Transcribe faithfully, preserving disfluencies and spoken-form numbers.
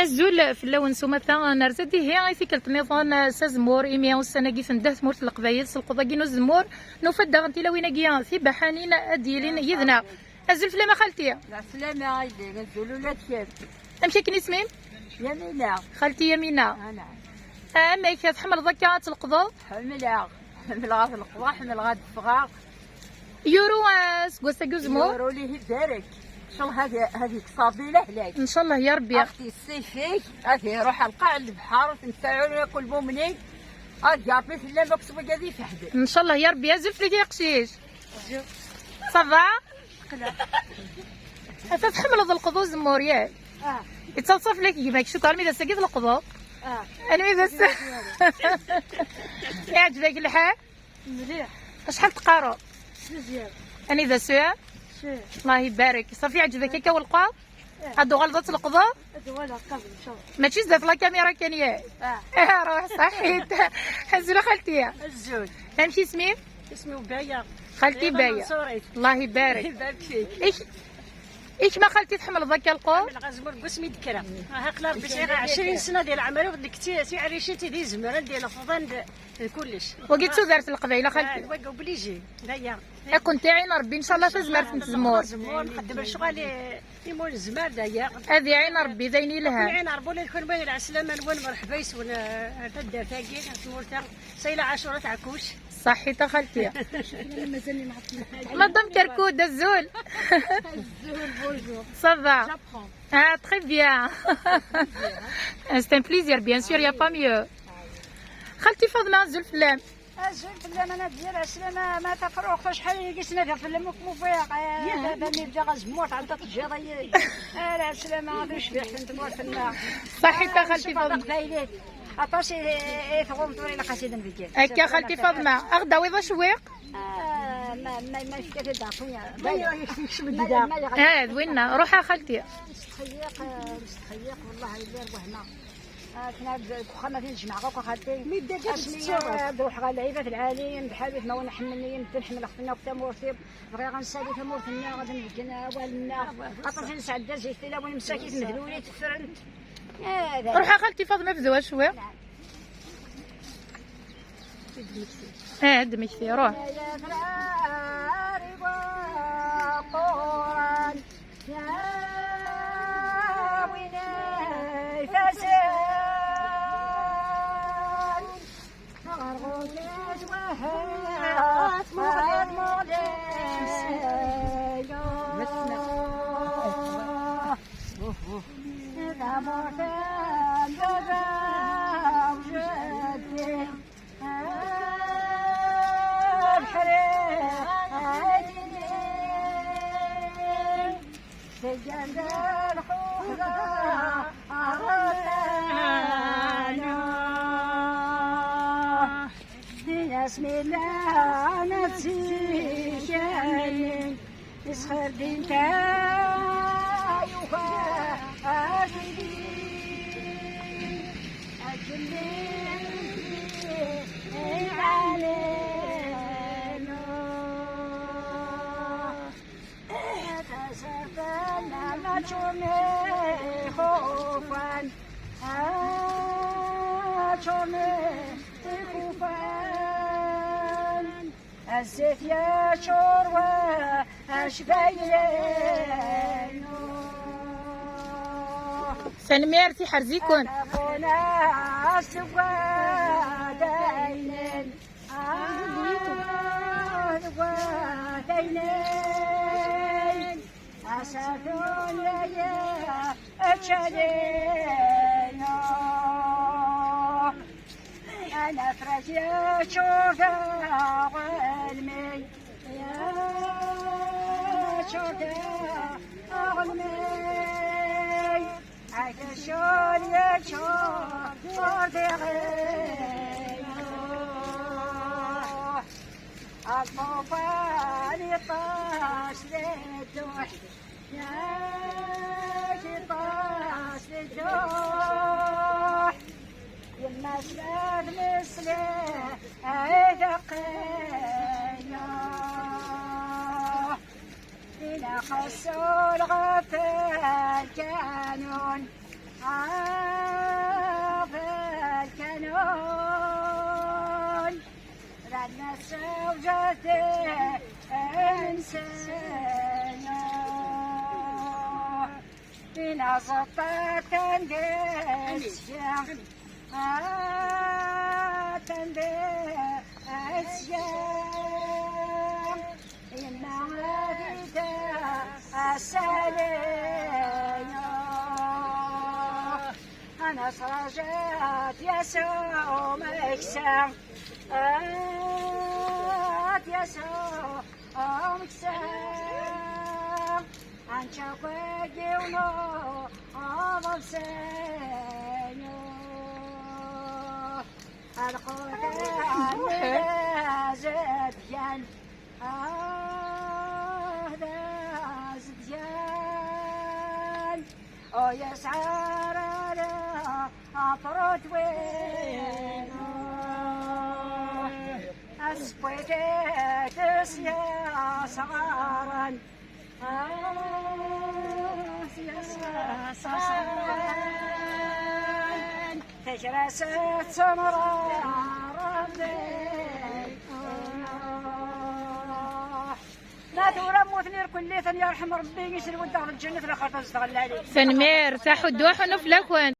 Azul fell-awen s umata, nerza-d ihi i tikkelt nniḍen s azemmur, imi ussan-agi tendeh tmurt n Leqbayel s lqeḍ-agi n uzemmur. Nufa-d daɣen tilawin-agi tibaḥanin ad d-yilin yid-neɣ. Azul fell-am a xalti. Lɛeslama a yelli, azul ula d kemm. Amek akken isem-im? Yamina. Xalti Yamina. Anɛam. Amek tḥemmleḍ akka ad tleqḍeḍ? Ḥemmleɣ. Ḥemmleɣ ad leqḍeɣ, ḥemmleɣ ad ffɣeɣ. Yuru, eh, seg wass-agi uzemmur. Yuru lih ibarek. Ncallah هذه هذه صافي لهلاك. Ncallah ya Rebbi. اختي الصيفي هذه روح القاع البحر تنساعون ياكل مؤمنين. هذه يا ربي في اللمة كسبوا جدي في حدي. Ncallah ya Rebbi. Azul fell-ak a aqcic. Ça va? Ata tḥemmleḍ lqeḍ uzemmur, yak? Yettaḍsa fell-ak gma-k, cukkeɣ armi d ass-agi tleqḍeḍ. Armi d ass. Iɛǧeb-ak lḥal? Mliḥ. Acḥal teqqareḍ? Anida swiɣ? Allah ibarek. Ṣafi, iɛǧeb-ak akka ulqaḍ? Ad tuɣaleḍ ad tleqḍeḍ? Ad uɣaleɣ qabel, ncallah. Mačči zdat la caméra kan, yak? Ah. Ruḥ, ṣaḥit. Azul a xalti. Azul. Amek isem-im? Isem-iw Baya. Xalti Baya. Mansurit. Allah ibarek. Ibarek fik. Ik-, ik ma xalti tḥemmleḍ akka lqeḍ? Ḥemmleɣ azemmur deg wasmi d-kkreɣ. Aha, qla Rebbi sɛiɣ ɛecrin sna di leɛmer-iw, d nekk ti-, tiɛricin tid izemren di lefḍan d, d kullec. Wagi d tudert n Leqbayel a xalti. Ah, wagi obligé. Daya. Ad kent-iɛin Rebbi, ncallah, tazmert n tzemmurt. Nxeddem lecɣal i, i mu nezmer, daya. Ad iɛin Rebbi, d ayen yelhan. Ad iɛin Rebbi ula d kenwi, lɛeslama-nwen, merḥba yes-wen, eh, ar taddart-agi, ar tmurt-a. Sayla Ɛacura Tɛekkuct. Ṣaḥit a xalti. Madame Kerkud, azul. Azul, bonjour. Ça va? J'apprends. Ah, très bien. C'est un plaisir, bien sûr, il y a pas mieux. Xalti Faḍma, azul fell-am. Azul fell-am, a Nadia, lɛeslama, ma tafruxt, acḥal i yis-nadiɣ fell-am, ur kem-ufiɣ. Eh, baba mi bdiɣ azemmur, tɛedda teǧǧiḍ-iyi. Eh, lɛeslama, d ucbiḥ n tmurt-nneɣ. Ṣaḥit a xalti Faḍma. Aṭas i, i tɣum tura, ilaq ad t-id-nbeggel. Akka xalti Faḍma, ad ɣ-d-tawiḍ acewwiq? Ah, ma, ma, ma yefka-t-id Ɛṭuya. Ma, ma, ma, ah, d winna. Ruḥ a xalti. Nestxeyyiq, eh, nestxeyyiq, والله إلا وهمة. Ah, kna deg uxxam ad t-jemɛeɣ akk a xalti. Mi d-akka asmi tettsuɣeḍ. Ad ruḥeɣ ɣer lɛibad lɛali, mebḥal wid ma wen ḥemmlen-iyi medden, ḥemmleɣ-ten akk tamurt-iw. Bɣiɣ ad nsali tamurt-nneɣ, ad nbeggen awal-nneɣ. Aṭas i nesɛedda zik tilawin msakit medlulin tteffrent. Ruḥ a xalti Faḍma, bdu acewwiq. Eh, ddem-ik ti, ruḥ. Asmi llan ad tt-ikkayen, isxir din tayuga ad ilin, ad jemmir iɛalenu. Tasertan maččuren ixufan, ččuren ikufan. Zzit yeččur wa acbayli. Tanemmirt, iḥrez-iken. Abuna seg wadaynen, ah, deg wadaynen. Asafun-agi ččan-inu, anafrak yeččur d aɣelmi, yeččur d aɣelmi, akacur yeččur d iɣil. Aṭufan iṭṭas di dduḥ, yak iṭṭas di dduḥ. Yemma-s la d-nesli ay d aqqinuḥ. Ilaq asul ɣef lkanun. Inaẓeṭṭa atan d asya, atan d asya, yemma ad ida asali. Ad nesraǧu ad d-yas umeksa, ad d-yas umeksa, ad nečč akk agiwnu aḍebsi-inu. Lqut-nni d azedyan, ah, d azedyan. Ur yesɛi ara aṭrut win asewwet-is yasɣaren. Tagra-s tettemra Rebbi. Ma tura mmuten irkelli, ten yerḥem Rebbi, iselwent-aɣ d lǧennet laxert ad zedɣen lɛali. Tanemmirt, aḥuddu aḥunnu fell-akent.